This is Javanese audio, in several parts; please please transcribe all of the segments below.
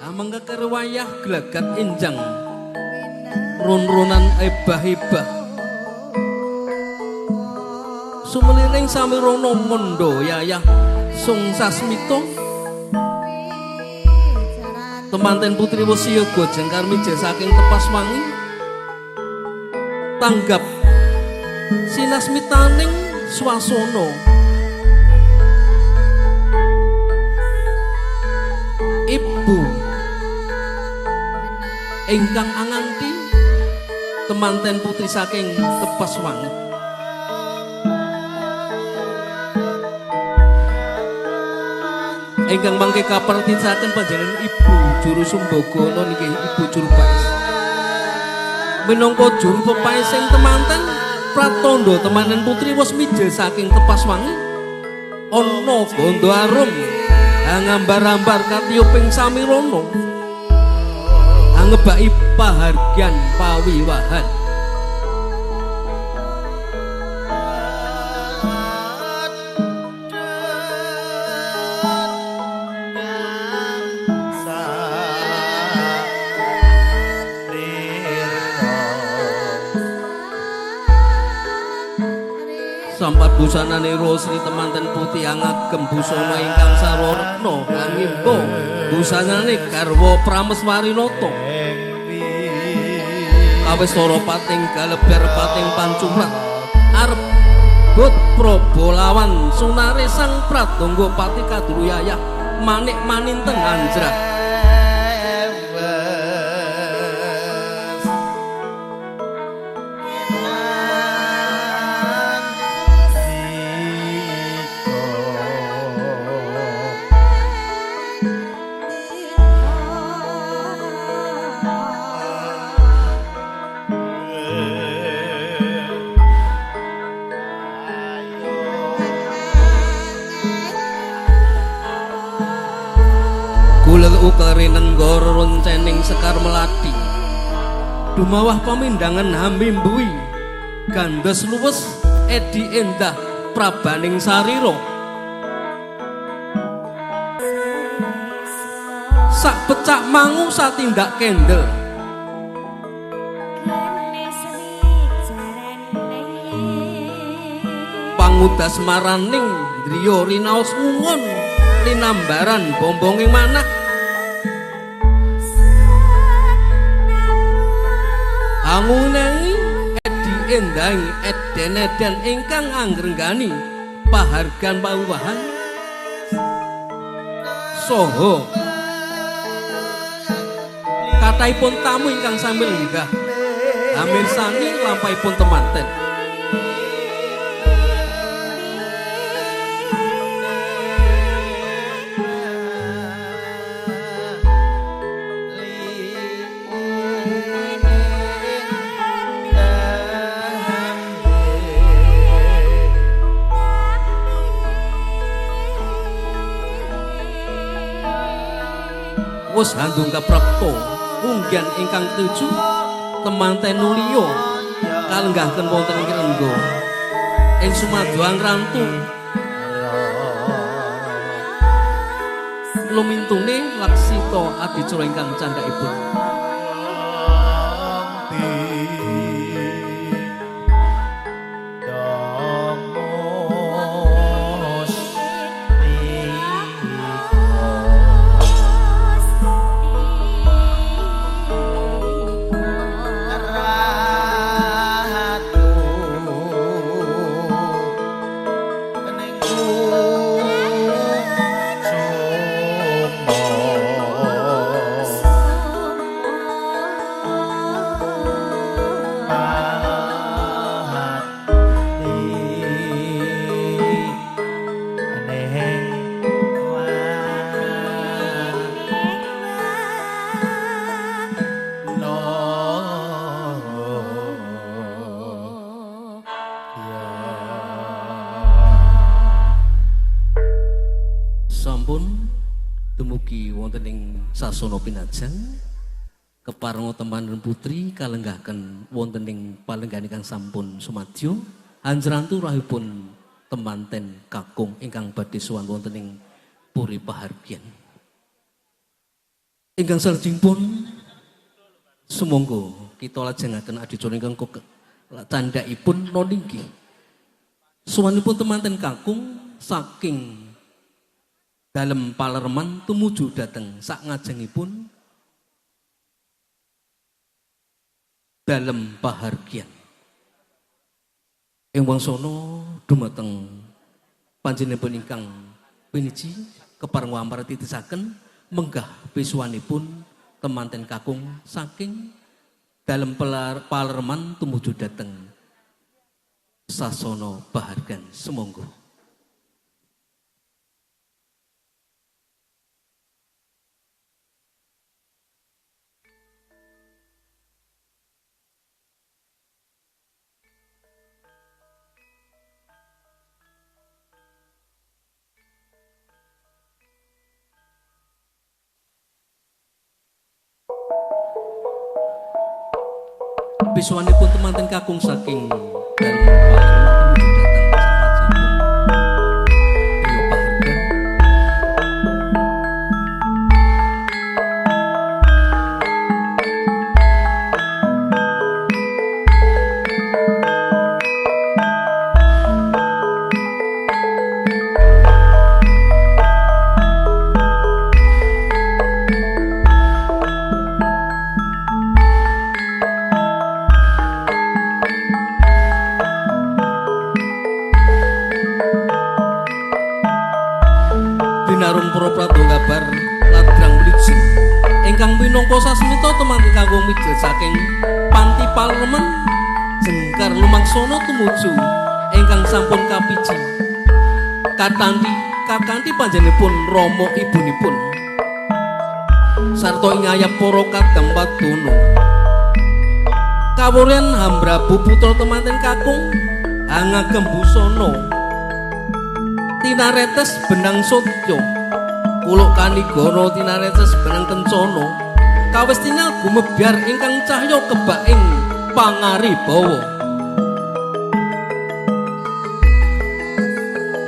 Amangka wayah glagat enjang run-runan ebah-ebah sumeliring samirono mondo yayah sung sasmito temanten putri wesiyoga jengkar mijil saking Tepas Wangi tanggap sinasmitaning swasana ibu ingkang anganti temanten putri saking Tepas Wangi. Ingkang mangke kapertisaken panjenengan Ibu Juru Sumbagono niki Ibu Juru Paes. Minangka juru pepaes sing temanten pratandha temanten putri wis mijil saking Tepas Wangi ana gandha arum angambar-ambar katiyuping samirana angebaki pahargyan pawiwahan. Sampat busanane Sri temanten putih angagem busana ingkang sarwa retna angimba busanane garwa Prameswarinata kawesara pating galebar pating pancurat arep gut praba lawan sunare sang pradangga pati kaduruyayah manik maninten anjrah. Ukare nenggara roncening sekar melati dumawah pamindangan hamimbui gandes luwes edi endah prabaning sarira sak pecak mangu satindak kendel pangudas maraning driya rinaos ngungun linambaran bombonging manah angunengi edi endang eden-eden ingkang angrenggani pahargan pawiwahan soho kathahipun tamu ingkang sami lenggah hamirsani lampahipun temanten. Wus handung kaprapta unggian ingkang tuju temanten nulya kalenggahaken wonten ing rengga ing sumaduang rantu lumintune laksita adicara ingkang candhakipun. Dumugi wonten ing sasana pinajeng keparenga temanten putri kalenggahaken wonten ing palenggahan ingkang sampun sumadyo anjrantu rawuhipun temanten kakung ingkang badhe sowan wonten ing Puri Pahargyan. Ingkang salajengipun sumangga kita lajengaken adicara ingkang candhakipun noninggih. Suwanipun temanten kakung saking dalem Palerman tumuju dhateng sakngajengipun dalem Pahargyan. Ing wangsana dumateng panjenenganipun ingkang piniji kepareng wambar titisaken menggah pisuwanipun temanten kakung saking dalem Palerman tumuju dhateng sasana Pahargyan. Sumangga. Pisuwanipun temanten kakung saking dalem Palerman tumuju dhateng sakngajengipun griya Pahargyan. Binarung para pratangga ladrang mliji ingkang minangka sasmita temanten kakung mijil saking panti Palerman jengkar lumangsana tumuju ingkang sampun kapiji katanti kakanthi panjenenganipun rama ibunipun sarta ing ayap para kadang padana kawuryan Hambrabu putra temanten kakung hangagem busana tinaretes benang sotya kuluk kanigara tinaretes benang kencana kawis tingal gumebyar ingkang cahya kebak ing pangaribawa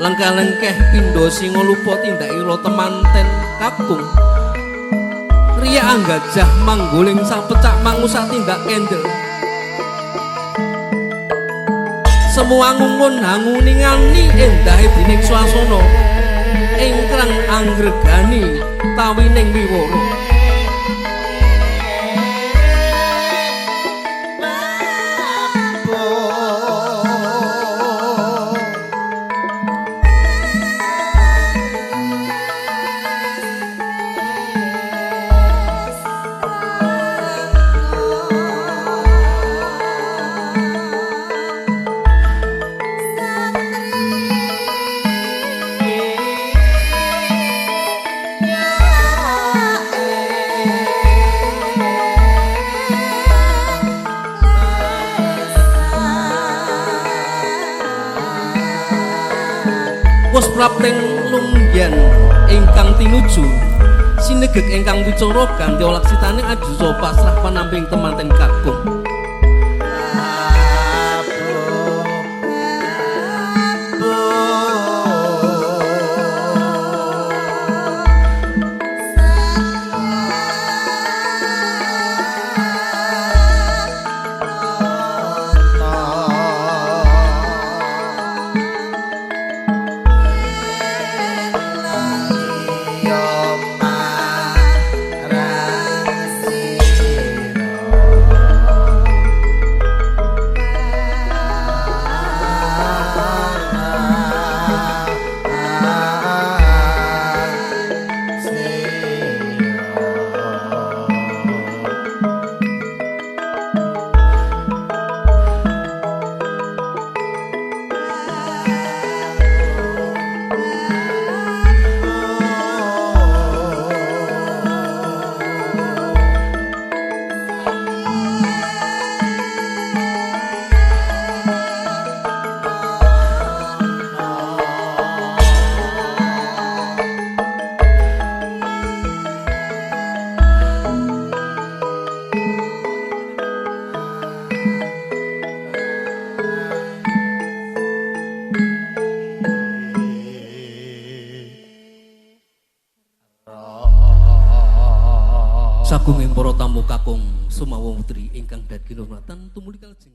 lengkah-lengkeh pindha singa lupa tindak ira temanten kakung riya anggajah mangguling sapecak mangusak tindak kendel semua ngungun hanguningani endahe dening swasana ingkang anggregani tawining wiwara. Wus prapting lungyan ingkang tinuju sinegeg ingkang wicara ganti laksitane ajusa pasrah panamping temanten kakung. Sagunging para tamu kakung sumawa putri ingkang dadi kinurmatan tumuli kalajeng.